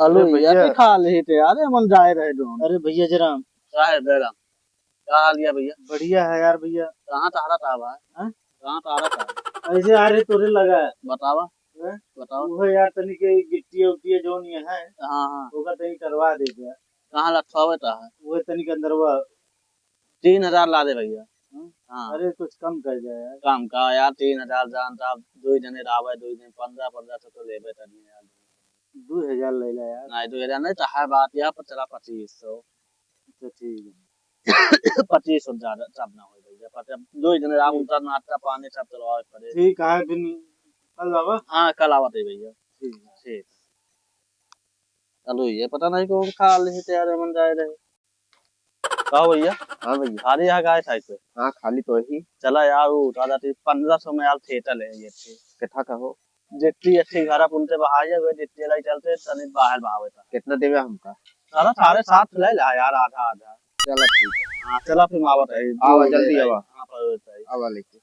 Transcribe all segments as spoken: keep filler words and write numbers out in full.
आलू अरे भैया। यार, खा लेते यार, हमन जाए रहे जो। अरे भैया जरा। का है बैराम? का हाल है भैया? बढ़िया है यार भैया। कहाँ तारा था भाई? हाँ? कहाँ तारा था? ऐसे आ रहे तोरे लगा है। बतावा। हैं? बतावा। वो यार तनी के गिट्टी उट्टी जौन ये है। हाँ, हाँ। ओका तनी करवा दे दे। कहाँ लटकावे ता है? वो तनी के अंदरवा। तीन हजार ला दे भैया। हाँ? हाँ। अरे कुछ कम कर दे यार। कम का यार, तीन हजार जान था, दो ही जने रहबे, दो ही जने, पन्द्रह, पन्द्रह सौ तो लेबे करनी यार। दो हजार ले ले यार। नहीं, दो हजार नहीं तो है बात, यहाँ पर चला पच्चीस सौ। अच्छा, ठीक है। पच्चीस सौ ज्यादा, सब ना हो भैया, पर अब दो ही जने रहबे, ठीक। उनका नाश्ता पानी सब चलवावे पड़े। ठीक है, फिर कल आवा? हाँ, कल आवत है भैया। ठीक है। ठीक। चलो, ये पता नहीं कौन खा ले तैयार मन जाए रहे। का हो भैया? हाँ भैया। खाली यहाँ गाय था इसे? हाँ, खाली तो ही। चला यार, वो उठा जाती, पन्द्रह सौ में यार थिएटर है ये अच्छी। कितना का हो? जितनी अच्छी घर अपन से बाहर है, वो जितने लाई चलते, तनी बाहर भावे था। कितना देवे हमका? साला साढ़े सात ले ला यार, आधा आधा। चला ठीक है। हाँ, चला फिर आवत है। आवा, जल्दी आवा। हाँ, पर होता है। आवा लेके।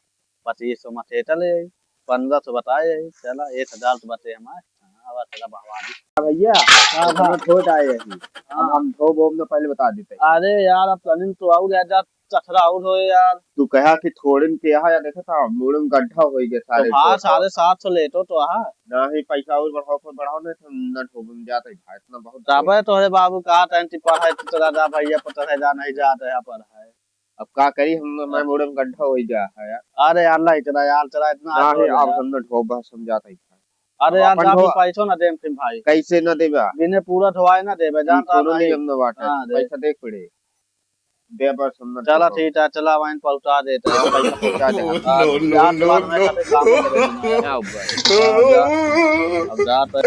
पच्चीस सौ में थिएटर ले आई, पन्द्रह सौ बताए आई, चला एक हजार तो बचे हमारे। हाँ, बस चला भगवान। हाँ भैया, हाँ, हम हाँ। लोग छोट आए हैं। हाँ। अब हम धो बोम तो पहले बता देते हैं। अरे यार, अब तनिन तो और यार, चथरा और हो यार। तू कहा कि थोड़न के यहाँ या देखा था, मुड़न गड्ढा हो गया तो सारे हाँ, छोट। साढ़े सात सौ लेटो तो हाँ। ना ही पैसा और बढ़ाओ, पर बढ़ाओ नहीं तो न ठोक में जाता है भाई, इतना बहुत। तबे तोहरे बाबू कहा टाइम टिप्पा है, तू चला जा भैया, पता है जा नहीं जात है पर है। अब का करी हम, मैं मुड़न गड्ढा हो गया है यार। अरे यार, ला इतना यार, चला इतना ना आगे ही हो अब गया। हम न ढो बस हम जाता ही था। अरे अब यार, अपन जा ढो फिर पैसो ना देम फिर भाई। कैसे ना देबा? बिने पूरा ढोवाए ना देबे, ई जानता कोनो भाई। नियम ना बाटे, हाँ, दे। पैसा देख पड़े। दे बस हम न चला ढो। ठीक है, चला वहीं पहुँचा देते हैं। पैसा पहुँचा दे हम। हाँ, no, no, यार, no, बाद में no। कभी काम नहीं करेंगे। क्या हुआ? हाँ, जा। अब जा तो